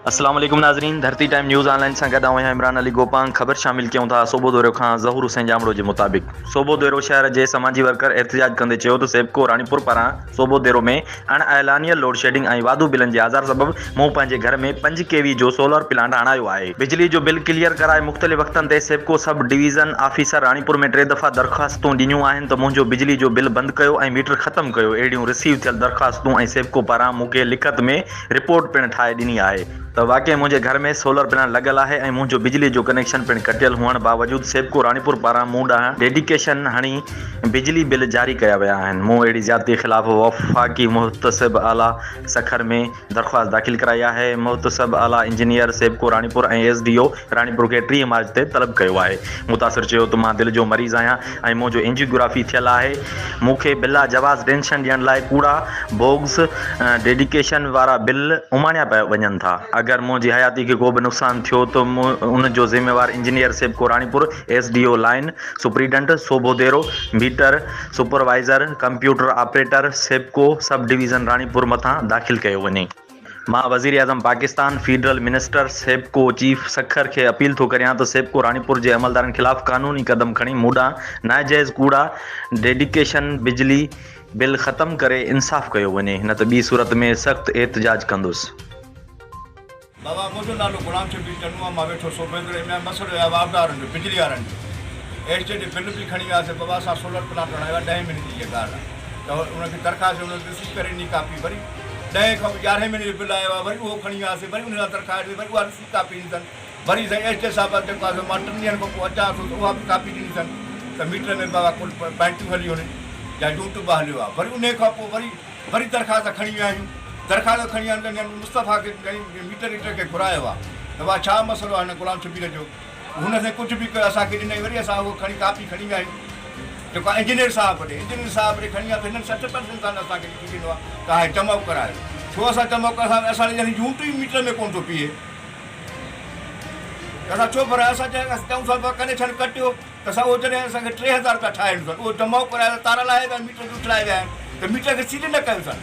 اسلام عليڪم ناظرين ڌرتي ٽائيم نيوز آن لائين سان گڏ آئون آهيان عمران علي گوپانگ خبر شامل ڪيون ٿا صوبوديرو کان ظهور حسين ڄامڙو جي مطابق صوبوديرو شهر جي سماجي ورڪر احتجاج ڪندي چيو ته سيپڪو راڻيپور پاران صوبوديرو ۾ اڻ اعلانيل لوڊشيڊنگ ۽ واڌو بلن جي آزار سبب مون پنهنجي گهر ۾ پنج ڪي وي جو سولر پلانٽ هڻايو آهي بجلي جو بل ڪليئر ڪرائي مختلف وقتن تي SEPCO sub division officer Ranipur ۾ ٽي دفعا درخواستون ڏنيون آهن ته منهنجو بجلي جو بل بند ڪيو ۽ ميٽر ختم ڪيو اهڙيون رسيو ٿيل درخواستون ۽ سيپڪو پاران مون کي لکت ۾ رپورٽ پڻ ٺاهي ڏني آهي ته واقعي منهنجي گهر ۾ سولر پلانٽ لڳل آهي ۽ منهنجو بجلي جو ڪنيڪشن پڻ ڪٽيل هئڻ باوجود سيپڪو راڻيپور پاران مون ڏانهن ڊيڊيڪيشن هڻي بجلي بل جاري ڪيا ويا آهن. مون اهڙي زيادتي خلاف وفاقي محتسب اعليٰ سکر ۾ درخواست داخل ڪرائي آهي. محتسب اعليٰ engineer SEPCO Ranipur ۽ S D O Ranipur کي 30 مارچ تي طلب ڪيو آهي. متاثر چيو ته مان دل جو مريض آهيان ۽ منهنجو اينجيوگرافي ٿيل آهي، مون کي بلا جواز ٽينشن ڏيڻ لاء ڪوڙا بوگس ڊيڊيڪيشن وارا بل اماڻيا پيا وڃن ٿا. اگر منهنجي حياتي کي ڪو به نقصان ٿيو ته ان جو ذميوار engineer SEPCO Ranipur, S D O line superintendent Sobhodero, meter supervisor, computer operator SEPCO sub division Ranipur مٿان داخل ڪيو وڃي. مان وزيراعظم Pakistan, federal minister, SEPCO chief Sukkur کي اپيل ٿو ڪريان ته سيپڪو راڻيپور جي عملدارن خلاف قانوني قدم کڻي مون ڏانهن ناجائز ڪوڙا ڊيڊيڪيشن بجلي بل ختم ڪري انصاف ڪيو وڃي نه ته ٻي صورت ۾ سخت احتجاج ڪندس. بابا منهنجو نالو غلام شبير چنو آ مان ويٺو صوبيدر ۾ مسئلو آهي واپڊارن جو بجلي وارن جو ايس ٽي ڊي بل به کڻي وياسي بابا اسان سولر پلانٽ هڻايو آ ڏهين مهيني جي اها ڳالهه آ ته ان کي درخواست ان رسيو ڪري ڏني ڪاپي وري ڏهين کان يارهين مهيني جو بل آيو آهي وري اهو کڻي وياسين وري ان لاء درخواست ڏني وري اها رسيو ڪاپي ڏني اٿن وري سائين ايس ڊي صاحب وٽ جيڪو آهي سو مان ٽن ڏينهن کان پوء اچان ٿو ته اها به ڪاپي ڏني اٿن ته ميٽر ۾ بابا ڪل پوائنٽون هليون آهن يا يونٽ به هليو آهي وري انهي کان پوء وري وري درخواست کڻي ويا آهيون درخواست کڻي ويا آهيون ته مصطفيٰ کي ميٽر ريڊر کي گهرايو آهي ته بابا ڇا مسئلو آهي هن غلام شبير جو هن سائين ڪجهه به ڪيو اسان کي ڏنائين وري اسان اهو کڻي ڪاپي کڻي ويا آهيون جيڪو آهي انجنيئر صاحب ڏي انجنيئر صاحب ڏي کڻي ويا ته هنن 60 پرسنٽ سان اسان کي لکي ڏنو آهي ته هاڻي جمع ڪرايو ڇو اسان جمع ڪرايو اسان يعني يونٽ ئي ميٽر ۾ ڪونه ٿو پيئي ته اسان ڇو ڀرايو اسان چيو اسان چئون ٿا ڪنيڪشن ڪٽيو ته اسان اهو جڏهن اسان کي 3000 رپيا ٺاهي ڏنو اهو جمع ڪرايو ته تار لاهي ويا ميٽر به اڇلائي ويا آهن ته ميٽر کي سيل نه ڪيو اٿن.